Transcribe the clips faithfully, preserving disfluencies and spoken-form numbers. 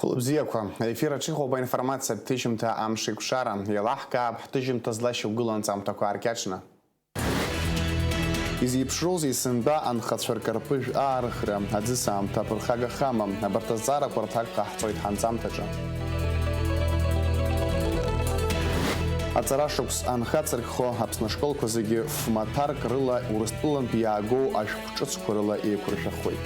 Хәылбзиақәа, аефир аҿы иҟоуп аинформациатә ҭыжьымҭа Амшеикәшара. Еилаҳкаап ҳҭыжьымҭа злашьақәгылоу анҵамҭақәа ааркьаҿны. Изеиԥшроузеи сынтәа анхацәа ркарпыжә аарыхра, аӡыс аамҭа аԥырхагахама? Абарҭ азҵаарақәа рҭак ҟаҳҵоит ҳанҵамҭаҿы. Аҵарашықәс анхацырхьхо Аԥсны ашколқәа зегьы ф-маҭәарк рыла Урыстәылантә иаагоу ашәҟәы ҿыцқәа рыла еиқәыршәахоит.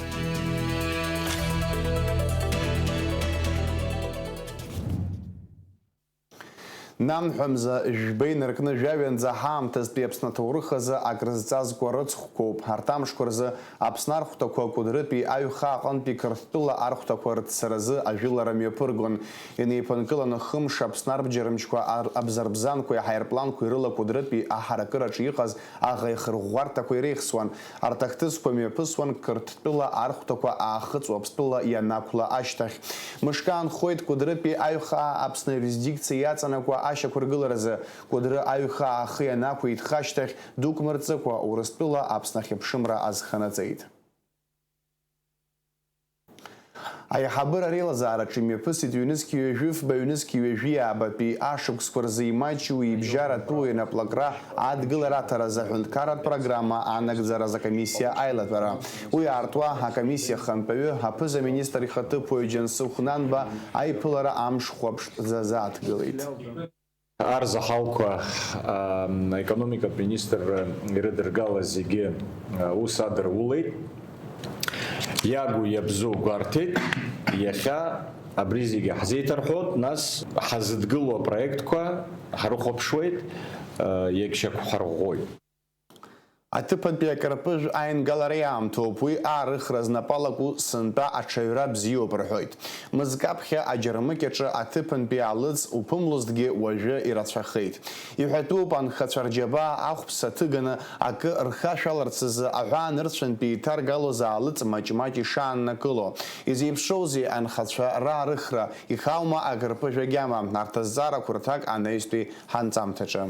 Нанҳәа мза жәба инаркны жәаҩанӡа ҳаамҭазтәи Аԥсны аҭоурых азы акрызҵазкуа рыцхәқәоуп. Арҭ амшқәа рзы Аԥсны архәҭақәа Кәыдрытәи аҩхаа аҟынтәи Қырҭтәыла архәҭақәа рыццаразы ажәылара мҩаԥыргон. Инеиԥынкыланы хымш Аԥсны арбџьармчқәа, ар-, абзарбзанқәеи аҳаирпланқәеи рыла Кәыдрытәи аҳаракыраҿы иҟаз аӷа ихырӷәӷәарҭақәа иреихсуан. Арҭ ахҭысқәа мҩаԥысуан Қырҭтәыла архәҭақәа Аахыҵ Уаԥстәыла ианақәла ашьҭахь. Мышкы аанхоит Кәыдрытәи аҩхаа Аԥсны иурисдикциа иаҵанакуа ашьақәыргыларазы. Кәыдры аҩхаа ахы ианақәиҭха ашьҭахь, дук мырҵыкәа, Урыстәыла Аԥсны ахьыԥшымра азханаҵеит. Аиҳабыра реилазаараҿы имҩаԥысит ҩнызқь ҩажәи фба, ҩнызқь ҩажәи аабатәи ашықәсқәа рзы имаҷу ибжьаратәу инаплакра адгылара аҭаразы аҳәынҭқарратә программа анагӡаразы акомиссиа аилатәара. Уи аартуа акомиссиа ахантәаҩы, аԥыза-министр ихаҭыԥуаҩ Џьансыхә Нанба аиԥылара амш хәаԥштәӡа азааҭгылеит. Арзаҳалқәа, ам, аекономикатә министрра ирыдыргала зегьы, а, ус адырулеит. Иагу иабзоу гәарҭеит. Иахьа абри зегьы ҳзеиҭарҳәоит, нас ҳазыдгыло апроектқәа ҳрыхәаԥшуеит, а, иагьшьақәҳарӷәӷәоит. Аҭыԥантәи акарпыжә аингалара иаамҭоуп, уи аарыхра знапы алаку сынтәа аҽаҩра бзиоуп рҳәоит. Мызкы аԥхьа аџьармыкьаҿы аҭыԥантәи алыҵ уԥымлозҭгьы уажәы ирацәахеит. Иҳәатәуп, анхацәа рџьабаа ахәԥса ҭыганы акы рхашәаларц азы аҳәаанырцәынтәи иҭаргалоз аалыҵ маҷ-маҷ ишааннакыло. Изеиԥшроузеи анхацәа раарыхра, ихаума акарпыжә агьама? Арҭ азҵаарақәа рҭак анаҩстәи ҳанҵамҭаҿы.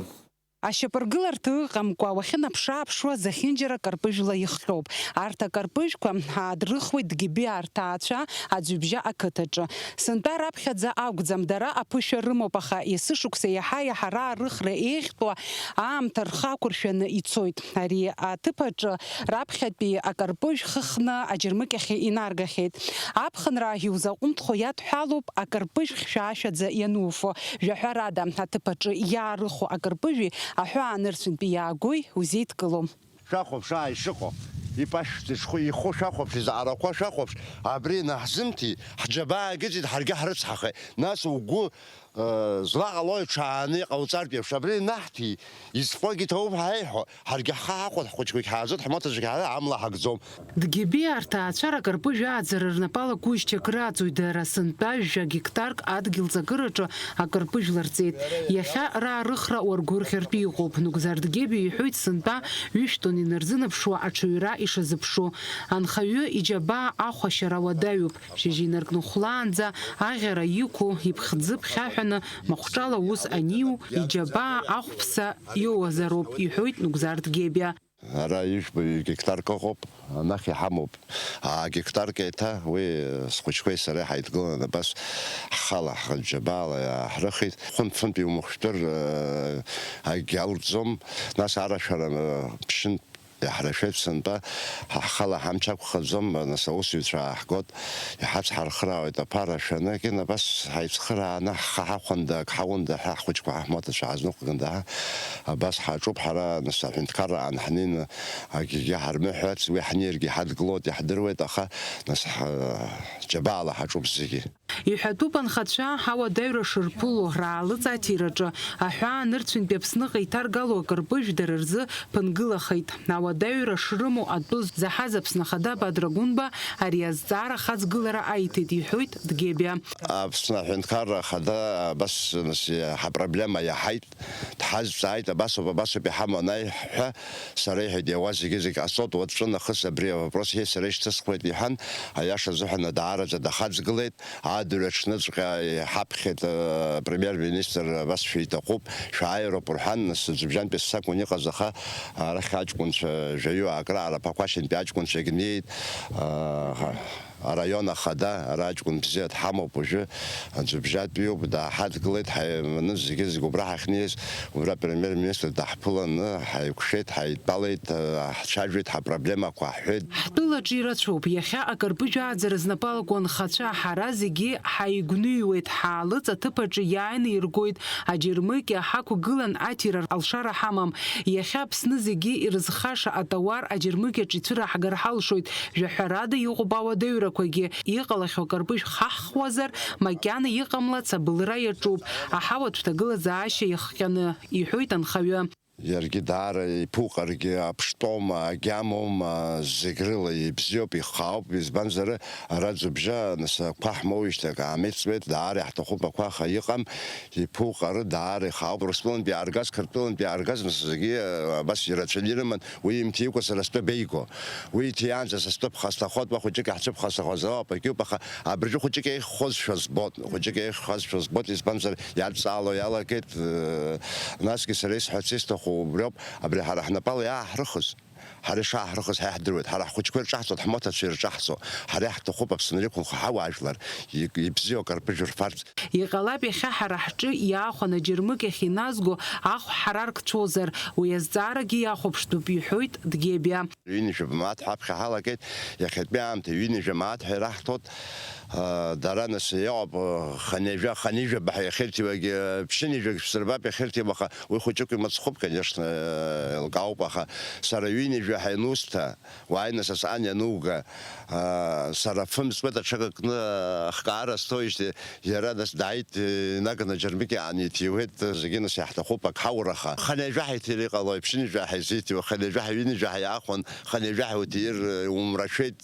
Ашьапыргыларҭа ыҟамкәа уахьынаԥшы-ааԥшуа зехьынџьара карпыжәла ихҟьоуп. Арҭ акарпыжәқәа аадрыхуеит Дгьебиа рҭаацәа Аӡҩыбжьа ақыҭаҿы. Сынтәа раԥхьаӡа акәӡам, дара аԥышәа рымоуп, аха есышықәса иаҳа-иаҳа раарыхра еиӷьтәуа аамҭа рхы ақәыршәаны ицоит. Ари аҭыԥ аҿы раԥхьатәи акарпыжә хыхны аџьармыкьахь инаргахьеит. Аԥхынраагьы узаҟәымҭхо иадҳәалоуп акарпыжә хьшәашәаӡа иануфо. Жәаҳәарада, аҭыԥ аҿы иаарыху акарпыжәи аҳәаанырцәынтәи иаагои узеидкылом. Шәахәаԥш, ааи, ишыҟоу, ипашәӡа шхәы, ихәы шәахәаԥш, изаарақәа шәахәаԥш, абри наҳзымҭи, ҳџьабаа агыҵит, ҳаргьы ҳрыцҳахеит. Нас угәы, э, злаҟалои ҽааны иҟауҵартә еиԥш, абри наҳҭи, изфогьы ҭоуп ҳаиҳәо, ҳаргьы ҳхы ҳахәоит, ҳхәыҷқәагь ҳааӡоит, ҳмоҭацәагь ҳара амла ҳагӡом. Дгьебиа арҭаацәа ракарпыжә ааӡара рнапала гәыжьчак раҵоит, дара сынтәа жәа гектарк адгьыл ҵакыраҿы акарпыжә ларҵеит. Иахьа раарыхра уаргәырӷьартә иҟоуп. Нугзар Дгьебиа иҳәоит сынтәа ҩышә тонн инарзынаԥшуа аҽаҩра ишазыԥшу. Анхаҩы иџьабаа ахәашьара уадаҩуп. Шьыжь инаркны хәлаанӡа аӷьара иқәу, иԥхӡы ԥхьаҳәаны махәҿала аус аниу, иџьабаа ахәԥса иоуазароуп, иҳәоит Нугзар Дгьебиа. Ара ижәбаҩ гектарк ыҟоуп, анахь иҳамоуп аа гектарк еиҭа, уи схәыҷқәеи сареи ҳаидгыланы абас ҳхала ҳхынџьабаала иааҳрыхит. Хәынтә-фынтә иумыхәшәтәыр, акгьы алҵӡом, нас арашәара, ԥшьынтә иаҳрашәеит сынтәа, ҳа ҳхала ҳамч ақәхаӡом, нас аусзуҩцәа ааҳгот. Иҳацҳархраауеит аԥара шәаны, кьын абас ҳаицхырааны, ҳхы ҳахәында, ак ҳаунда ҳәа, ҳхәыҷқәа ҳмоҭацәа ҳазныҟәганда ҳәа, абас ҳаҿуп ҳара, нас аҳәынҭқарра аан ҳнеины, акгьы ҳармыҳәац, уи ҳнеиргьы ҳадгылоит, иаҳдыруеит, аха, нас ҳ-, ҳџьабаала ҳаҿуп зегьы. Иҳәатәуп анхацәа ҳауадаҩра шырԥыло, раалыҵ аҭираҿы, аҳәаанырцәынтәи Аԥсныҟа иҭаргало акырпыжә дара рзы ԥынгылахеит. Ауадаҩра шрымоу атәы заҳаз Аԥсны Ахада Бадра Гәынба ари азҵаара ахаҵгылара аиҭеит, иҳәоит Дгебиа. Аԥсны Аҳәынҭқарра Ахада абас, нас, ҳапроблема иаҳаит, дҳазҵааит, абасоуп, абасоуп иҳамоу анаиҳәа, сара, иҳәеит, иауа зегьы-зегь ҟасҵоит, уаҵәы нахыс абри авопрос, еи, сара ишьҭысхуеит, иҳәан, аиаша азыҳәан даараӡа дахаҵгылеит. Адырҩаҽныҵәҟьа иҳаԥхьеит, э, премьер-министр, абас шәиҭахуп, шәааироуп рҳәан, нас, Ӡыбжьантәи сакәын иҟаз, аха арахь аҷкәынцәа жәаҩык раара Ԥақәашьынтәи аҷкәынцәагь неит, э, Араион ахада, ара аҷкәын бзиа дҳамоуп уажәы, аӡәыбжьатәиуп, дааҳадгылеит, ҳаиманы зегьы-зегь убра ҳахьнеиз, убра премьер-министр даҳԥыланы, ҳаиқәшеит, ҳаидтәалеит, ҳцәажәеит, ҳапроблемақәа ҳҳәеит. Ҳтәылаҿ ирацәоуп, иахьа акырпыжә ааӡара знапы алаку анхацәа, ҳара зегьы ҳаигәныҩуеит, ҳаалыҵ аҭыԥ аҿы иааины иргоит, аџьармыкьа ҳақәгылан аҭира алшара ҳамам. Иахьа Аԥсны зегьы ирызхаша атауар аџьармыкьаҿ ицәыраҳгар ҳалшоит. Жәаҳәарада иҟоуп ауадаҩрақәагьы. Иҟалахьоу акарпыжә хаҳхуазар, макьана иҟамлац абылра иаҿуп, аҳауатә ҭагылазаашьа иахҟьаны, иҳәоит анхаҩы. Иаргьы даара иԥуҟаргьы аԥштәоума, агьамоума, зегь рыла ибзиоуп, ихаауп, избанзар, ара ӡыбжьа нас ақәа ҳмоуижьҭеи акы аамеицуеит, даара иаҳҭахуп ақәа, аха иҟам, иԥуҟары даара ихаауп. Урыстәылантәи иааргаз, Қырҭтәылантәи иааргаз, нас зегьы, а, абас ирацәаны ирыман, уи имҭикәа сара стәы беиго. Уи иҭиаанӡа са стәы ԥхасҭахоит, уа хәыҷык иаҳцәыԥхасҭахоз ауп, акьуп, аха абыржәы хәыҷык еиӷьхозшәа збоит, хәыҷык еиӷьхазшәа збоит, избанзар, иадҵаало иалагеит, э, насгьы сара исҳәарц исҭаху убриоуп, абри ҳара ҳнапала иааҳрыхыз. Ҳара ишааҳрыхыз ҳа иаҳдыруеит, ҳара ҳхәыҷқәа ирҿаҳҵоит, ҳмоҭацәа ирҿаҳҵо, ҳара иаҳҭахуп Аԥсны иқәынхо ҳауаажәлар, и-, ибзиоу акарпыжә рфарц. Иҟалап, иахьа ҳара ҳҿы иаахәаны аџьармыкьахь иназго ахә ҳараркцәозар, уи азҵаарагьы иахәаԥштәуп, иҳәоит Дгебиа. Ҩынҩажәа мааҭ ҳәа аԥхьа ҳалагеит, иахьатәи аамҭа ҩынҩажәа мааҭ ҳәа ираҳҭоит. Дара нас иҟоуп, хынҩажәа, хынҩажәаба ҳәа иахьырҭиуагьы, ԥшьынҩажәагь шәсырбап иахьырҭиуа, аха уи хәыҷык имыцхәуп, конечно, еилкаауп, аха сара ҩынҩажәа ҳәа ианусҭа, уааины сасҟан иануга, сара фымҵуеит аҽага кны ахкаара сҭоижьҭеи, иара нас дааит, инаганы аџьармыкьа ааниҭиуеит, зегьы нас иаҳҭахуп ак ҳаур, аха хынҩажәа ҳәа иҭир иҟалои, ԥшьынҩажәа ҳәа изиҭиуа, хынҩажәа ҳәа, ҩынҩажәа ҳәа иаахәан, хынҩажәа ҳәа уҭир, умрашәеит,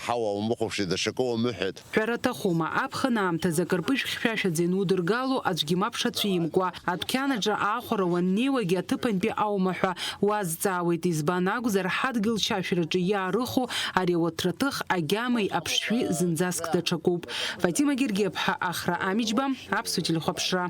ҳауа умыхәаԥшит, даҽакы умыҳәеит. Ҳәара аҭахума, аԥхын аамҭазы акарпыжә хьшәашәаӡа ианудыргало, аӡәгьы мап шацәимкуа, адәқьанаҿы аахәара уаннеиуагьы аҭыԥантәи аума ҳәа уазҵаауеит, избан акәзар, ҳадгьыл чашәраҿы иаарыху ари ауаҭраҭых агьамеи аԥшшәи зынӡаск даҽакуп. Фатима Гергиаԥҳа, Ахра Амиџьба, Аԥсуа телехәаԥшра.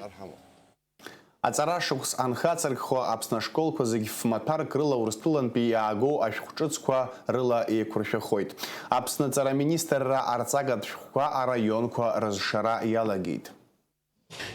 Аҵара шықәс анхацыркхо, Аԥсны ашколқәа зегь ф-маҭәарк рыла Урыстәылантәи иаагоу ашәҟәҿыцқәа рыла еиқәыршәахоит. Аԥсны аҵара аминистрра арҵагатә шәҟәқәа араионқәа рызшара иалагеит.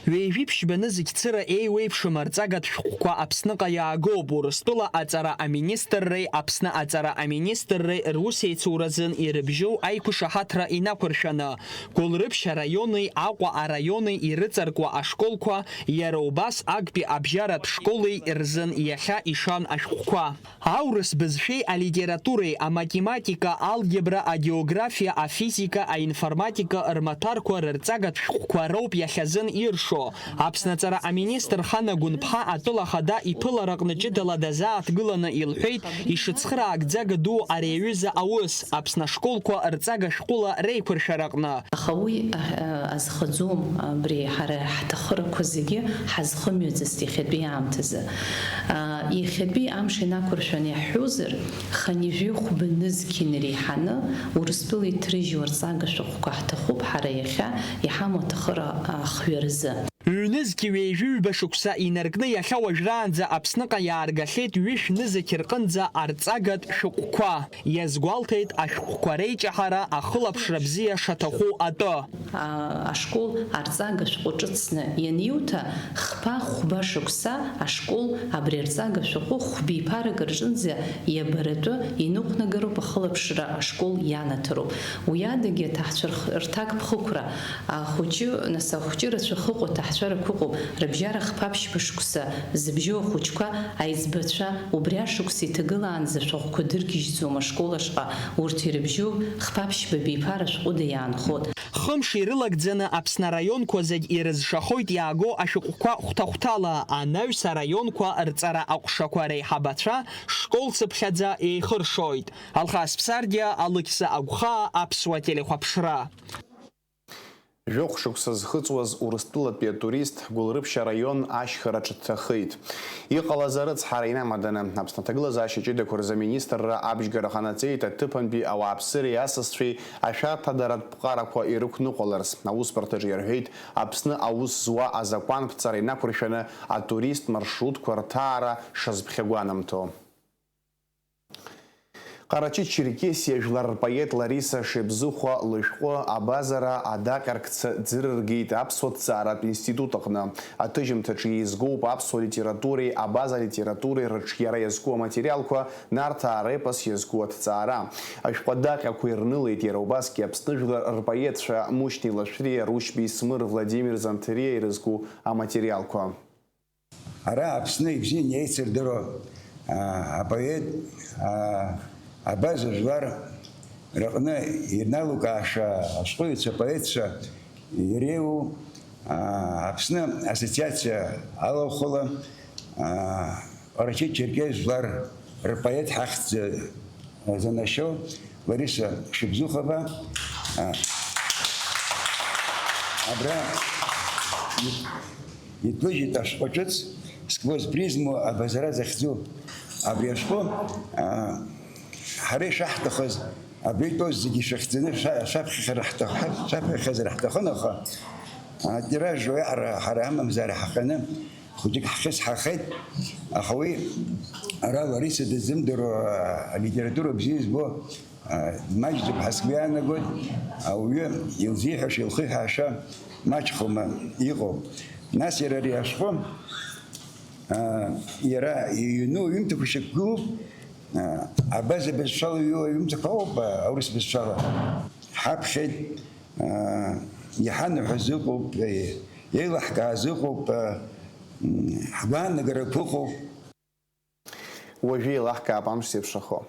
Ҩажәи ԥшьба нызқь цыра еиуеиԥшым арҵагатә шәҟәқәа Аԥсныҟа иаагоуп. Урыстәыла аҵара аминистрреи Аԥсны аҵара аминистрреи русеицуразын ирыбжьоу аиқәышаҳаҭра инақәыршәаны, Гәылрыԥшь араиони Аҟәа араиони ирыҵаркуа ашколқәа, иара убас актәи абжьаратә школи рзын иахьа ишан ашәҟәқәа. Аурыс бызшәеи алитературеи, аматематика, алгебра, агеографиа, афизика, аинформатика рмаҭәарқәа рырҵагатә шәҟәқәа роуп иахьазын иршо. Аԥсны аҵара аминистр Хана Гәынԥҳа атәыла ахада иԥылараҟны ҷыдала дазааҭгыланы илҳәеит, ишыцхраагӡага ду ари аҩыза аус, Аԥсны ашколқәа рҵага шәҟәыла реиқәыршәараҟны. Аха уи, а, азхаӡом, абри ҳара ҳҭахырақәа зегьы ҳазхымҩаӡацт иахьатәи аамҭазы. А, иахьатәи амш инақәыршәаны иаҳҳәозар, хынҩажәи хәба нызқь инареиҳаны Урыстәыла иҭрыжьу арҵага шәҟәқәа ҳҭахуп ҳара иахьа иҳамоу аҭахыра ахҩаразы. Ҩнызқь ҩеижәи ҩба шықәса инаркны иахьа уажәраанӡа Аԥсныҟа иааргахьеит ҩышә нызқь рҟынӡа арҵагатә шәҟәқәа. Иазгәалҭеит ашәҟәқәа реиҷаҳара ахылаԥшра бзиа шаҭаху атәы. А, ашкол арҵага шәҟәы ҿыцны ианиуҭа, хԥа-хәба шықәса ашкол абри арҵага шәҟәы хәбиԥарак рҿынӡа иабаратәы иныҟәнагароуп, ахылаԥшра ашкол ианаҭароуп. Уи адагьы аҭаҳцәа рх-, рҭакԥхықәра, ахәыҷы, нас ахәҷы рацәа ахьыҟоу аҭаҳцәа рықәыҟоуп, рыбжьара хԥа-ԥшьба шықәса зыбжьоу ахәыҷқәа, аиҵбацәа, убри ашықәс иҭагылаанӡа шәҟәқәа дыргьежьӡом ашкол ашҟа, урҭ ирыбжьоуп, хԥа-ԥшьба биԥара шәҟәыда иаанхоит. Хымш ирылагӡаны Аԥсны араионқәа зегь ирызшахоит иааго ашәҟәқәа хәҭа-хәҭала, анаҩс араионқәа рҵара аҟәшақәа реиҳабацәа школ цыԥхьаӡа еихыршоит. Алхас Ԥсардиа, Алықьса Агәхаа, Аԥсуа телехәаԥшра. Жәохә шықәса зхыҵуаз Урыстәылатәи атурист Гәылрыԥшь араион ашьхараҿы дҭахеит. Иҟалаз арыцҳара инамаданы, Аԥсны аҭагылазаашьа ҷыдақәа рзы аминистрра абжьгара ҟанаҵеит аҭыԥантәи ауааԥсыреи асасцәеи ашәарҭадаратә ԥҟарақәа ирықәныҟәаларц. Аусбарҭаҿы иарҳәеит, Аԥсны аус зуа азакәанԥҵара инақәыршәаны атурист маршрутқәа рҭаара шазԥхьагәанамҭо. Ҟарачы-Черкесиа жәлар рпоет Лариса Шебзыхәа лышәҟәы Абазара адаҟьаркца ӡырыргеит Аԥсуа ҭҵааратә институт аҟны. Аҭыжьымҭаҿы еизгоуп аԥсуа литературеи абаза литературеи рыҿиара иазку аматериалқәа, Нарҭаа репос иазку аҭҵаара. Ашәҟәы адаҟьақәа ирнылеит иара убасгьы Аԥсны жәлар рпоетцәа Мушьни Лашәриа, Рушьби Смыр, Владимир Занҭариа ирызку аматериалқәа. Ара Аԥсны ибзианы еицырдыруа, аа, апоет, аа, абаза жәлар рыҟны ирналукааша ашәҟәыҩҩцәа, апоетцәа иреиуоу, аа, Аԥсны ассоциациа алахәыла, аа, Ҟарачы-Черкес жәлар рпоет ҳахьӡ занашьоу Лариса Шыбзухова, а, абра ит-, иҭлыжьит ашәҟәы ҿыц, «Сквозь призму Абазара» захьӡу абри ашәҟәы, а, ҳара ишаҳҭахыз, абри итәоу зегьы шәыхьӡаны шәа-, шәаԥхьахьара ҳҭахы-, шәаԥхьахьазар ҳҭахын, аха атираж уаҩаҟара ҳара амамзар ҳаханы, хәыҷык ҳхьысҳахеит, аха уи ара Лариса дыззымдыруа алитература бзиа избо, а, маҷӡоуп ҳәа сгәы иаанагоит, ауаҩы илзиҳәаша, илхиҳәааша маҷхома иҟоу. Нас иара ари ашәҟәы, а, иара иҩну аҩымҭақәа шьақәгылоуп, а, абаза бызшәала иҩу аҩымҭақәа ауп, а, аурыс бызшәала. Ҳаԥхьеит, аа, иҳанаҳәаз ыҟоуп, е-, еилаҳкааз ыҟоуп, а, м, ҳгәаанагарақәа ыҟоуп. Уажәы еилаҳкаап амш зеиԥшрахо.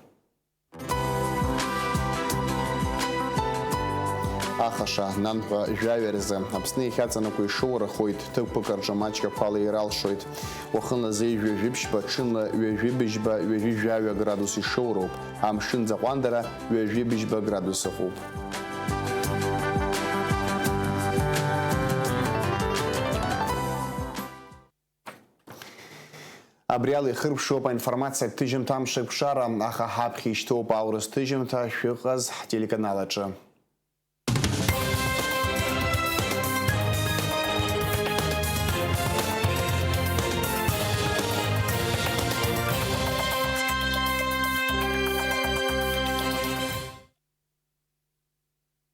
Ахаша, нанҳәа жәаҩа рзы, Аԥсны иахьаҵанакуа ишоурахоит, ҭыԥқәак рҿы маҷк ақәала иралшоит. Уахынла зеижә ҩажәи ԥшьба, ҽынла ҩажәи быжьба, ҩажәи жәаҩа градус ишоуроуп. Амшын ӡаҟәандара ҩажәи быжьба градус ыҟоуп. Абри ала ихыркәшоуп аинформациатә ҭыжьымҭа Амшеикәшара, аха ҳаԥхьа ишьҭоуп аурыс ҭыжьымҭа, шәыҟаз ҳтелеканал аҿы.